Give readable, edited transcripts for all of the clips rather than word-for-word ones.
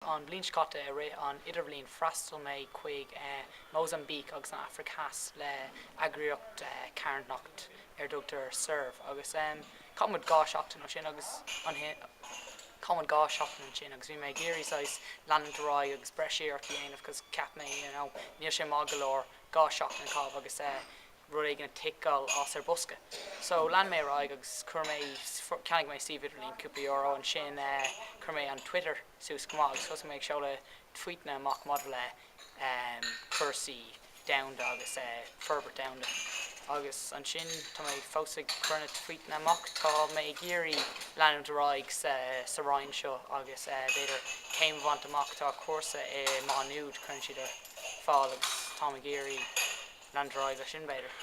An bhliain seo caite i rith an idirbhliain freastal mé chuig Mozambique agus an Afraic Theas le eagraíocht carthanacht ar dtugtar Serve agus chaith muid 2 seachtain ó sin agus chaith muid 2 seachtain ansin agus bhí mé ag iarraidh saghas leanúint ar aghaidh agus breis iarracht a dhéanamh cos cheap mé you know níl sé maith go leor 2 seachtain a chaitheamh agus rud éigin a ticeáil as ar bosca. So lean mé ar aghaidh agus chuir mé, cheannaigh mé suíomh idirlín cúpla euro ansin chuir mé an Twitter suas chomh maith agus thosaigh mé ag seoladh tweetanna amach maidir le cúrsaí domhanda agus forbairt domhanda. Agus ansin tá mé fós ag cur na tweetanna amach. Tá mé ag iarraidh leanúint ar aghaidh sa sa roinn seo agus b'fhéidir céim a bhaint amach. Tá cúrsa i Má Nuad cuireann siad ar fáil agus táim ag iarraidh leanúint ar aghaidh leis sin b'fhéidir.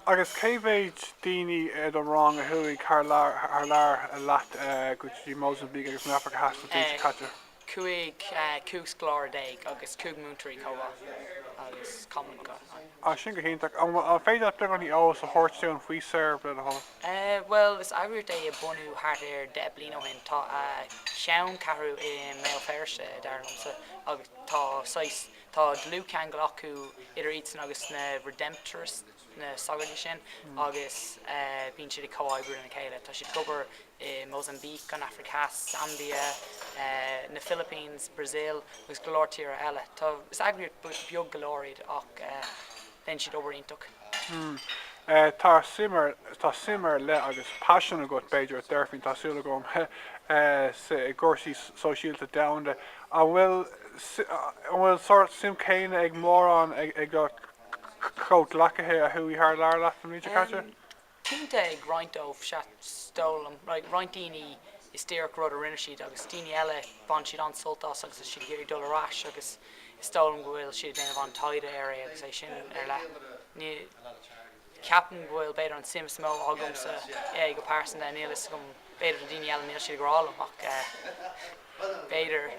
Agus cé mhéid daoine i do rang a chuaigh thar lear thar lear leat go dtí Mozambique agus an Afraic Theas an bhliain seo caite? Chuaigh 15 scoláire agus 5 múinteoirí chomh maith agus chaith muid go. Ah, sin go hiontach. An féidir leat beagáinín eolas a thabhairt dúinn faoi Serve, le do thoil? Bhuel, is eagraíocht é a bunú thart ar 10 bliain ó shin. Tá a cheanncheathrú i mBéal Feirste, dar liomsa, agus tá saghas, tá dlúthcheangal acu idir iadsan agus na Redemptorists, na sagairt sin, agus bíonn siad ag comhoibriú lena chéile. Tá siad ag obair i Mozambique, an Afraic Theas, Zambia, na Philippines, Brazil agus go leor tíortha eile. Tá, is eagraíocht beag go leor iad ach déanann siad obair iontach. Tá suim ar, tá suim ar leith agus paisean agat, b'fhéidir, déarfainn, tá súil agam, sa, i gcúrsaí sóisialta domhanda. An bhfuil, an bhfuil sórt suim céanna ag mórán ag, ag do chomhghleacaithe a chuaigh thar lear leat an bhliain seo caite? Cinnte ag roinnt dóibh, sea, is dóigh liom. Roinnt daoine is díreach rud a rinne siad agus daoine eile bhain siad an-sult as agus tá siad ag iarraidh dul ar ais agus is dóigh liom go bhfuil siad ag déanamh an-taighde ar é agus é sin ar leith. Ní, ceapaim go bhfuil b'fhéidir an suim is mó agamsa é go pearsanta, níl a fhios agam, b'fhéidir do daoine eile níl siad ag rá liom ach b'fhéidir ar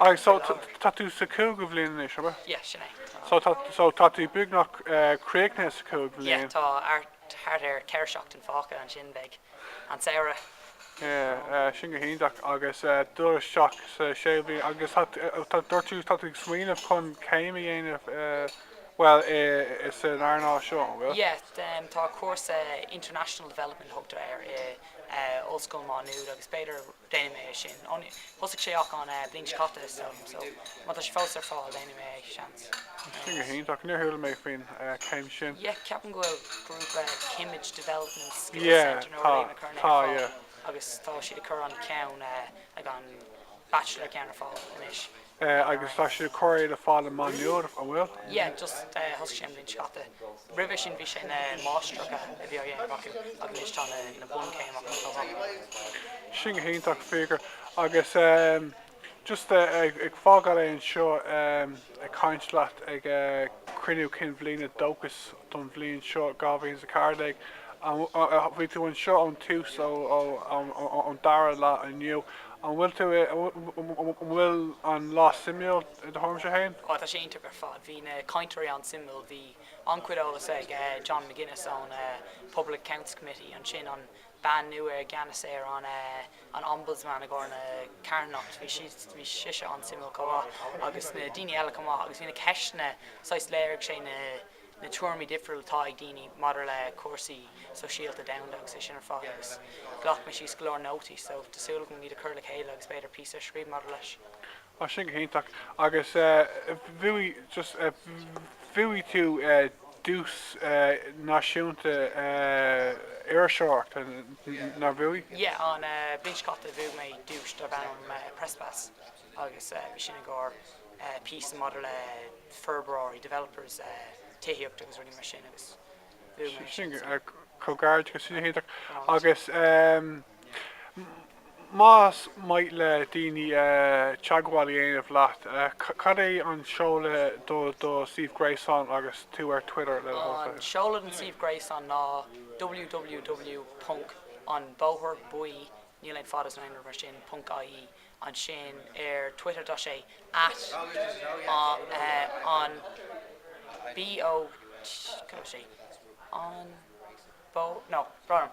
Agus so tá tú sa cúigiú bhliain anois, ab ea? Yeah, sin é. Tá. So tá, so tá tú beagnach críochnaithe sa cúig bhliain. Yeah, tá thart ar 4 seachtain fágtha ansin beidh an samhradh. Yeah, sin go hiontach agus dul isteach sa séú bliain agus tá, tá, dúirt tú tá tú ag smaoineamh chun céim a dhéanamh bhuel i, san earnáil seo, an bhfuil? Yeah, tá cúrsa International Development a thugtar air i Ollscoil Má Nuad agus b'fhéidir déanfaidh mé é sin. Thosaigh sé ach an bhliain seo caite is dóigh liom, so má tá sé fós ar fáil déanfaidh mé é, seans. Sin go hiontach, níor chuala mé faoin chéim sin. Yeah, ceapaim go bhfuil grúpa Kimmage Development Skills Centre nó rud éigin ag cur é ar fáil agus tá siad ag cur an ceann, like an bachelor ceann ar fáil anois. Agus tá siad ag cur é le fáil i Má Nuad, an bhfuil? Yeah, just thosaigh sé an bhliain seo caite. Roimhe sin bhí sé na máistreacha a bhí á dhéanamh acu ach anois tá na na bunchéim acu chomh maith. Sin go hiontach, Fiachra. Agus just ag fágáil é anseo ag caint leat ag cruinniú cinn bhliana Dóchas don bhliain seo 2014, bhí tú anseo ón tús, ón dara leath inniu. An bhfuil tú, an bhfuil an lá suimiúil i do thuairimse féin? Ó tá sé iontach ar fad. Bhí na cainteoirí an-suimiúil. Bhí an-chuid eolas ag John McGuinness ón Public Accounts Committee, ansin an bean nua i gceannas ar an an Ombudsman i gcomhair na carthanacht, bhí sí, bhí sise an-suimiúil chomh maith agus na daoine eile chomh maith agus bhí na ceisteanna, saghas léirigh sé na na tuairimí difriúla atá ag daoine maidir le cúrsaí sóisialta domhanda agus é sin ar fad agus ghlac mé síos go leor nótaí so tá súil agam iad a chur le chéile agus b'fhéidir píosa a scríobh maidir leis. Á sin go hiontach agus bhuaigh just bhuaigh tú duais náisiúnta iriseoireachta nár bhuaigh? Yeah an bhliain seo caite bhuaigh mé duais darb ainm Press Pass agus bhí sin i gcomhair píosa maidir le forbróirí, developers, tithíocht agus rudaí mar sin agus bhuaigh mé sin. Comhghairdeachas, sin iontach. Agus más maith le daoine teagmháil a dhéanamh leat, cad é an seoladh do do suíomh gréasáin agus tú ar Twitter le do thoil? An seoladh don suíomh gréasáin ná www ponc an bóthar buí, níl aon fada ná aon rud mar sin, ponc ie. Ansin ar Twitter tá sé at an B O cad é sé an Bo no brón orm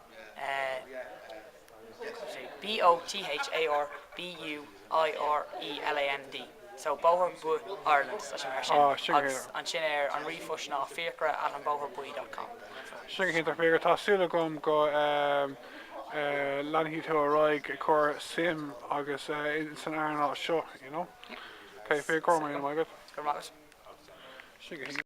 cad é sé B O T H A R B U. I R E L A N D. So Bóthar Buí Ireland, tá sé mar sin. Ah, sin go Agus hiontach. ansin ar an ríomhphost ná fiachra at an bóthar buí dot com. Sin go hiontach Fiachra. Tá súil agam go leanfaidh tú ar aghaidh ag cur suim agus san earnáil seo, you know. Ok, Fiachra, go raibh míle maith agat. Go raibh maith agat. Sin go hiontach.